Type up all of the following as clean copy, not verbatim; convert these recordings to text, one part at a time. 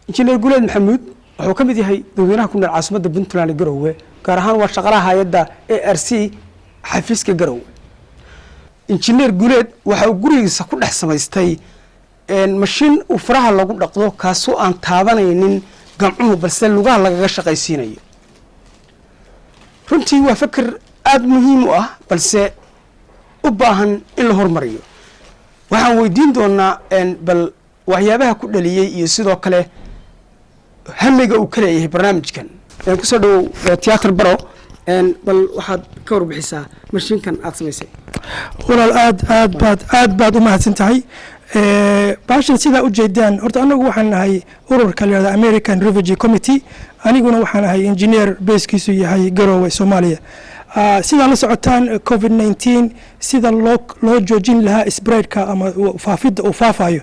Injineer Guuleed Maxamuud wuxuu ka mid yahay dadweynaha ku nool caasimadda Puntland ee Garowe, gaar ahaan waa shaqalaha hay-adda ARC xafiiska Garowe. Injineer Guuleed waxa uu gurigiisa ku dhex samaystay mashiin uu faraha lagu dhaqdo, kaasoo aan taabanaynin gamcuhu, balse lugaha lagaga shaqaysiinayo. Runtii waa fakir aada muhiim u ah, balse u baahan in la horumariyo. Waxaan weydiin doonaa bal waxyaabaha ku dhaliyey iyo sidoo kale hamiga uu ka leeyahay barnaamijkan. Kusoo dhawow Tiyaatar Baro. Bal waxaad ka warbixisaa mashiinkan aada samaysay. Walaal, aad baad u mahadsan tahay. Baashan sidaa ujeedaan, horta anagu waxaan nahay ururka la yihahda American Refugee Committee. Aniguna waxaan ahay engineer basekiisu yahay Garowe, Soomaaliya. Sidaa la socotaan, COVID-19 sida loo joojin lahaa spreadka ama faafidda uu faafayo,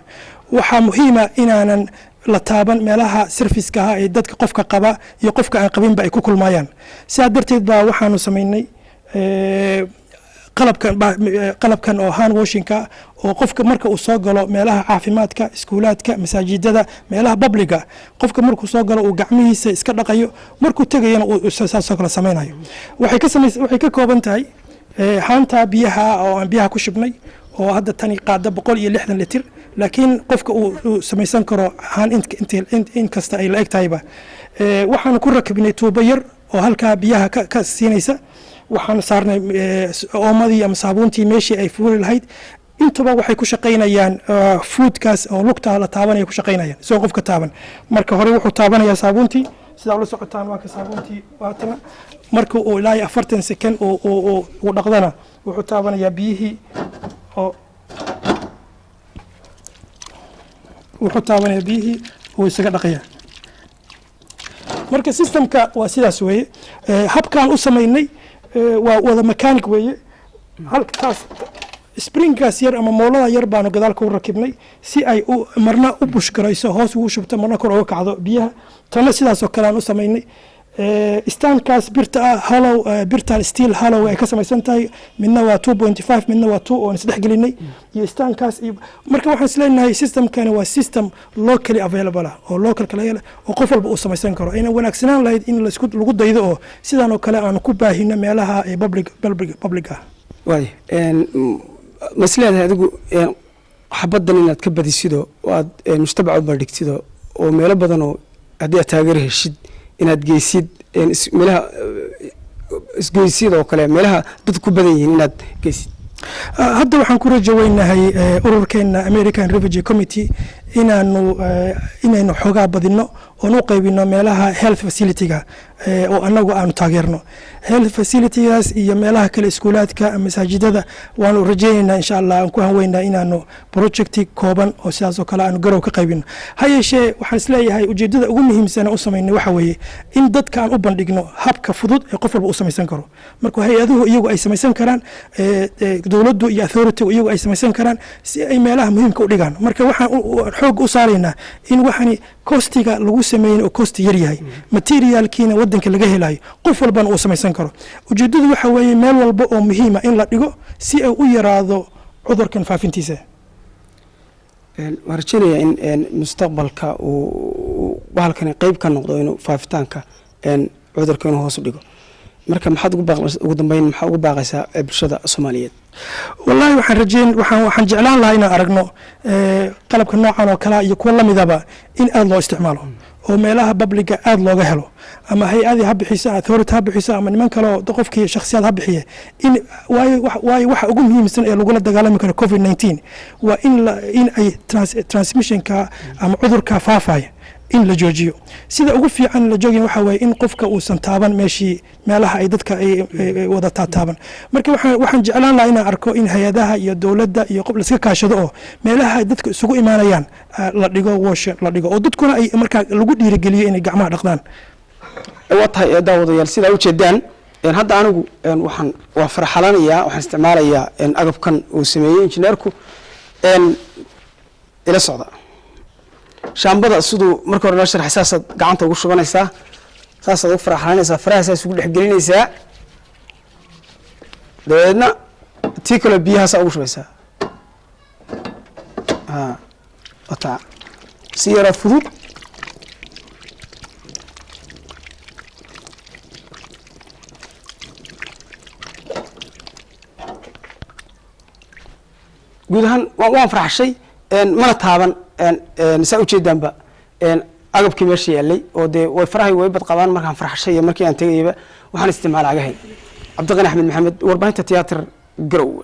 waxaa muhiima inaanan la taaban meelaha surfaceka ah ee dadka qofka qaba iyo qofka aan qabinba ay ku kulmayaan. Sidaa darteed baa waxaanu samaynay qalabkan oo hand washingka, oo qofka marka uu soo galo meelaha caafimaadka, iskuulaadka, masaajidada, meelaha publicga, qofka markuu soo galo uu gacmihiisa iska dhaqayo, markuu tegayana uu saasoo kale samaynayo. Waxay ka kooban tahay haanta biyaha oo aan biyaha ku shubnay, oo hadda tani qaada 160 litir, laakiin qofka uu samaysan karo haan in kasta ay la eg tahayba. Waxaanu ku rakibnay tuubo yar oo halkaa biyaha ka siinaysa. Waxaanu saarnay oomadii ama saabuuntii meeshii ay fuuli lahayd. Intuba waxay ku shaqaynayaan footkaas oo lugta la taabanaya ku shaqaynayaan, isagoo qofka taaban. Marka hore wuxuu taabanayaa saabuuntii. Sidaa ula socotaan, waa ka saabuuntii, waatana. Marka uu ilaa iyo 40 second uu dhaqdana, wuxuu taabanayaa biyihii, oo wuxuu taabanayaa biyihii uu isaga dhaqaya. Marka systemka waa sidaas weeye. Habkaan u samaynay waa wada mechanic weeye. Halkaas springkaas yar ama moolada yar baanu gadaal ku rakibnay si ay u marna u push garayso, hoos ugu shubto, marna kor uga kacdo biyaha. Tanna sidaas oo kale aan u samaynay. Standkaas birta ah, hollow, birtan steel hollow ay ka samaysan tahay, midna waa 2.5, midna waa 2, oon isdhex gelinay, iyo standkaas. Iyo marka waxaan isleenahay systemkani waa system locally available ah oo local kala hela oo qof walba uu samaysan karo. Ayna wanaagsanaan lahayd in laisku lagu daydo oo sidan oo kale aanu ku baahino meelaha ee public ah. Waay, ma is leedahay adigu xabaddan inaad ka badisido oo aad mujtamaca u bandhigtido, oo meelo badan oo haddii aad taageero heshid inaad geysid, meelaha isgoysyada oo kale, meelaha dadku ku badan yihiin inaad geysid? Hadda waxaan ku rajo weynahay ururkeena American Refugee Committee inaynu xoogaa badino oon u qaybino meelaha health facilityga oo annagu aanu taageerno health facilitygaas iyo meelaha kale, iskuulaadka, masaajidada. Waanu rajaynaynaa, insha Allah, aan ku hanweynaa inaanu projecti kooban oo sidaas oo kale aanu Garow ka qaybino. Ha yeeshee, waxaan isleeyahay ujeedada ugu muhiimsan u samaynay waxa weeye in dadka aan u bandhigno habka fudud ee qof walba u samaysan karo. Marka hay-aduhu iyagu ay samaysan karaan, dowladdu iyo authority iyagu ay samaysan karaan si ay meelaha muhiimka u dhigaan. Marka waxaan xoog u saaraynaa in waxani costiga lagu sameeyey oo costi yar yahay, materialkiina wadanka laga helayo, qof walbana uu samaysan karo. Ujeedadu waxa weeye meel walba oo muhiima in la dhigo si ay u yaraado cudurkan faafintiisa. Waan rajeynayaa in mustaqbalka uu bahalkani qeyb ka noqdo inuu faafitaanka cudurka inuu hoos u dhigo. Marka maxaad ugu dambeyn maxaa ugu baaqaysaa bulshada Soomaaliyeed? Wallahi, waxaan rajeyn waxaan jeclaan lahaa inaan aragno qalabka noocan oo kalea iyo kuwa lamidaba in aada loo isticmaalo oo meelaha publicga aada looga helo, ama hay-adii ha bixiso, authority ha bixiso, ama niman kale oo qofkii shakhsiyaad ha bixiye. In waayo waxa ugu muhiimsan ee lagula dagaalami karo COVID-19 waa in ay transmissionka ama cudurka faafaya in la joojiyo. Sida ugu fiican la joogin waxa weeye in qofka uusan taaban meeshii meelaha ay dadka ay wada taataaban. Marka waxaan jeclaan lahaa inaan arko in hay-adaha iyo dowladda iyo qof laiska kaashado oo meelaha ay dadka isugu imaanayaan la dhigo wash la dhigo, oo dadkuna ay markaa lagu dhiirigeliyo inay gacmaha dhaqdaan. Waa tahay, daawadayaal, sidaa ujeedaan, hadda anigu waxaan waa farxalanayaa, waxaan isticmaalayaa agabkan uu sameeyey injineerku. Ila socda. Shaambada siduu marka hore noo sharxay, saasaad gacanta ugu shubanaysaa, saasaad ugu faraxalanaysaa, faraha saas ugu dhexgelinaysaa, dabeedna tii kaloo biyahaasaa ugu shubaysaa. Ha, wataa si yaroo fudud. Guud ahaan waan farxashay, mana taaban, saa ujeedaanba, agabkii meesha yaallay oo dee way farahay way bad qabaan. Markaan farxashay iyo markii aan tegayaba waxaan isticmaala cagahay. Cabdiqani Axmed Maxamed, warbaahinta Tiyaatar, Garowe.